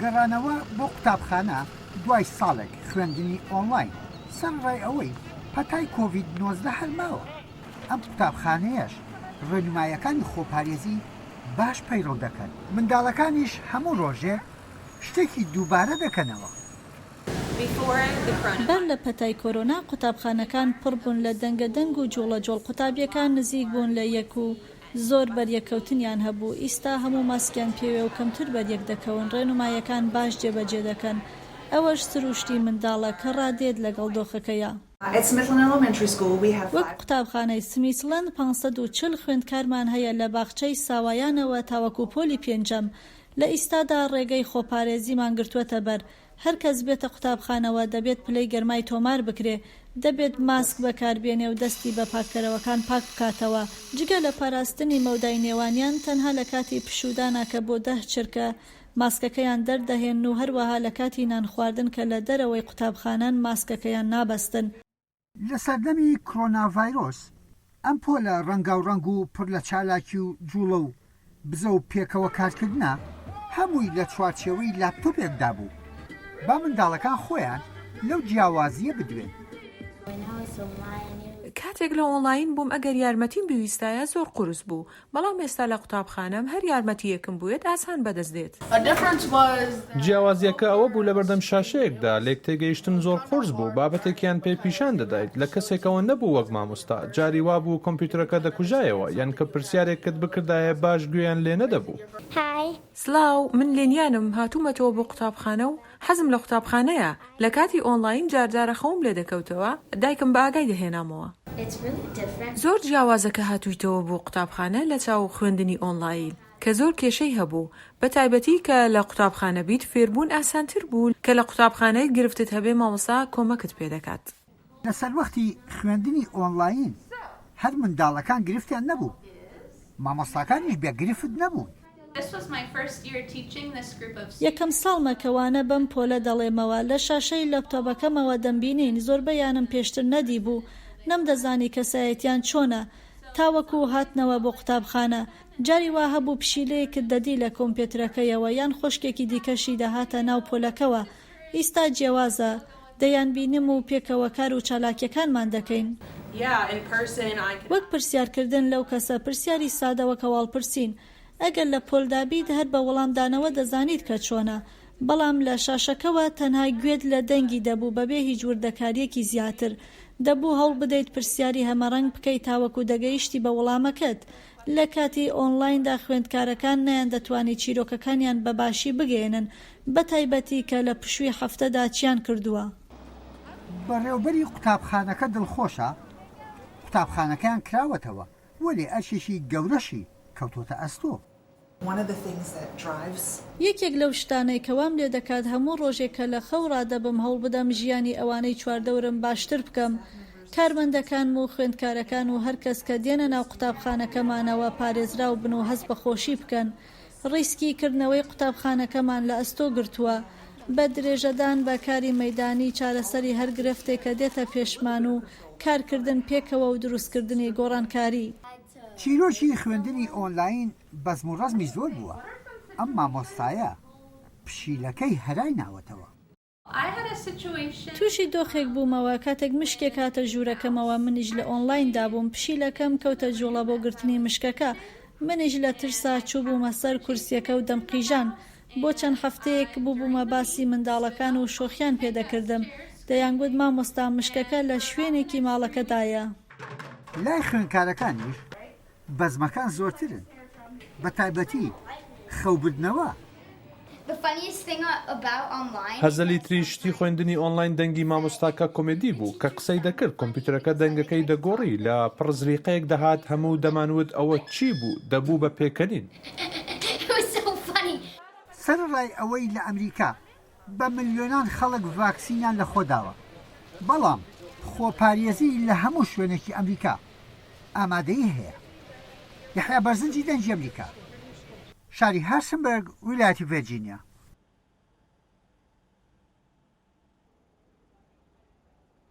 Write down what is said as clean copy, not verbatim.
گەڕانەوە بۆ قوتابخانە دوای ساڵێک خوێندنی ئۆنلاین، سەرەڕای ئەوەی پەتای کۆڤید 19 هەر ماوە، ئەم قوتابخانەیەش ڕێنمایەکانی خۆپارێزی باش پەیڕەو دەکەن، منداڵەکانیش هەموو ڕۆژێک شتێکی دووبارە دەکەنەوە. بەر لە پەتای کۆرۆنا قوتابخانەکان پڕ بوون لە دەنگە دەنگ و جوڵە جۆڵ قوتابیەکان نزیک بوون لە یەک و زۆر بەریەککەوتنیان هەبوو ئیستا هەموو ماسکیان پێوێ و کەمتر بەریەک دەکەون ڕێنومایەکان باش جێبەجێ دەکەن ئەوەش سروشتی منداڵە کە ڕادێت لەگەڵ دۆخەکەیا. وەک قوتابخانەی سمیسڵەند 540 خوێندکارمان هەیە لە باخچەی ساوایانەوە تاوەکو پۆلی پێنجەم لە ئیستادا ڕێگەی خۆپارێزیمان گرتووەتە بەر هەر کەس بێتە قوتابخانەوە دەبێت پلەی گەرمای تۆمار بکرێ، دەبێت ماسک بەکاربێنێ و دەستی بە پاککەرەوەکان پاک بکاتەوە. جگە لە پاراستنی مەودای نێوانیان، تەنها لە کاتی پشوودانا کە بۆ دە چرکە ماسکەکەیان دەردەهێنن و هەروەها لە کاتی نانخواردن کە لە دەرەوەی قوتابخانەن ماسکەکەیان نابەستن. لە سەردەمی کرۆناڤایرۆس، ئەم پۆلە ڕەنگاوڕەنگ و پڕ لە چالاکی و جووڵە و بزە و پێکەوە کارکردنە، هەمووی لە چوارچێوەی لاپتۆپێکدا بوو. با منداڵەکان خۆیان لەو جیاوازییە بدوێن. کاتێک لە ئۆنڵاین بووم ئەگەر یارمەتیم بویستایە زۆر قورس بوو، بەڵام ئێستا لە قوتابخانەم هەر یارمەتییەکم بوێت ئاسان بەدەست دێت. جیاوازییەکە ئەوە بوو لەبەردەم شاشەیەکدا لێکتێگەیشتن زۆر قورس بوو، بابەتێکیان پێ پیشان دەدایت لە کەسێکەوە نەبوو وەک مامۆستا، جاری وابوو کۆمپیوتەرەکە دەکوژایەوە یان کە پرسیارێکت بکردایە باش گوێیان لێ نەدەبوو. سڵاو، من لێنیانم، هاتوومەتەوە بۆ قوتابخانە و حەزم لە قوتابخانەیە، لە کاتی ئۆنڵاین جار جارە خەوم لێ دەکەوتەوە، دایکم بە ئاگای دەهێنامەوە. زۆر جیاوازە کە هاتوویتەوە بۆ قوتابخانە لە چاو خوێندنی ئۆنڵاین کە زۆر کێشەی هەبوو، بە تایبەتی کە لە قوتابخانە بیت فێربوون ئاسانتر بوو کە لە قوتابخانەیت گرفتت هەبێ مامۆستا کۆمەکت پێ دەکات. لە سەروەختی خوێندنی ئۆنڵاین هەر منداڵەکان گرفتیان نەبوو، مامۆستاکانیش بێ گرفت نەبوون. یەکەم ساڵمە کە وانە بەم پۆلە دەڵێمەوە، لە شاشەی لەپتۆپەکەمەوە دەمبینین، زۆربەیانم پێشتر نەدیبوو، نەمدەزانی کەسایەتیان چۆنە، تاوەکو هاتنەوە بۆ قوتابخانە، جاری وا هەبوو پشیلەیەکت دەدی لە کۆمپیوترەکەیەوە یان خۆشکێکی دیکەشی دەهاتە ناو پۆلەکەوە، ئیستا جیاوازە، دەیانبینم و پێکەوە کار و چالاکیەکانمان دەکەین. وەک پرسیارکردن لەو کەسە پرسیاری سادە وەک هەواڵپرسین. ئەگەر لە پۆلدا بیت هەر بە وەڵامدانەوە دەزانیت کە چۆنە، بەڵام لە شاشەکەوە تەنها گوێت لە دەنگی دەبوو بەبێ هیچ وردەکارییەکی زیاتر. دەبوو هەوڵبدەیت پرسیاری هەمەڕەنگ بکەیت تاوەکو دەگەیشتی بە وەڵامەکەت. لە کاتی ئۆنلایندا خوێندکارەکان نەیاندەتوانی چیرۆکەکانیان بە باشی بگەیەنن، بەتایبەتی کە لە پشووی هەفتەدا چیان کردووە. بەڕێوبەری قوتابخانەکە دڵخۆشە قوتابخانەکەیان کراوەتەوە، وەلێ ئەرکێکی گەورەشی کەوتۆتە ئەستۆ. یەکێک لەو شتانەی کە وام لێدەکات هەموو ڕۆژێک کە لە خەو ڕادەبم هەوڵبدەم ژیانی ئەوانەی چواردەورم باشتر بکەم، کارمەندەکانم و خوێندکارەکان و هەرکەس کە دێنە ناو قوتابخانەکەمانەوە پارێزراو بن و هەست بە خۆشی بکەن. ڕیسکی کردنەوەی قوتابخانەکەمان لە ئەستۆ گرتووە. بە درێژەدان بە کاری مەیدانی چارەسەری هەر گرفتێک کە دێتە پێشمان و کارکردن پێکەوە و دروستکردنی گۆڕانکاری. چیرۆکی خوێندنی ئۆنلاین بەزم و ڕەزمی زۆر بووە، ئەم مامۆستایە پشیلەکەی هەرای ناوەتەوە. تووشی دۆخێک بوومەوە کاتێک مشکێک هاتە ژوورەکەمەوە منیش لە ئۆنلایندا بووم پشیلەکەم کەوتە جوڵە بۆ گرتنی مشکەکە منیش لە ترسا چووبوومە سەر کورسیەکە و دەمقیژان بۆ چەند هەفتەیەک بووبوومە باسی منداڵەکان و شۆخیان پێدەکردم دەیانگوت مامۆستا مشکەکە لە شوێنێکی ماڵەکەدایە. لای خوێندکارەکانیش بەزمەکان زۆرترن بەتایبەتی خەوبردنەوە. هەزەلیترین شتی خوێندنی ئۆنلاین دەنگی مامۆستاکە کۆمێدی بوو کە قسەی دەکرد کۆمپیوتەرەکە دەنگەکەی دەگۆڕی لە پڕ زریقەیەک دەهات هەموو دەمانوت ئەوە چی بوو دەبوو بە پێکەنین. سەرەڕای ئەوەی لە ئەمریکا بە ملیۆنان خەڵک ڤاکسینیان لەخۆداوە، بەڵام خۆپارێزی لە هەموو شوێنێکی ئەمریکا ئامادەیی هەیە. یەحیا بەرزنجی دەنگی ئەمریکا، شاری هارسنبرگ، ویلایەتی ڤێرجینیا.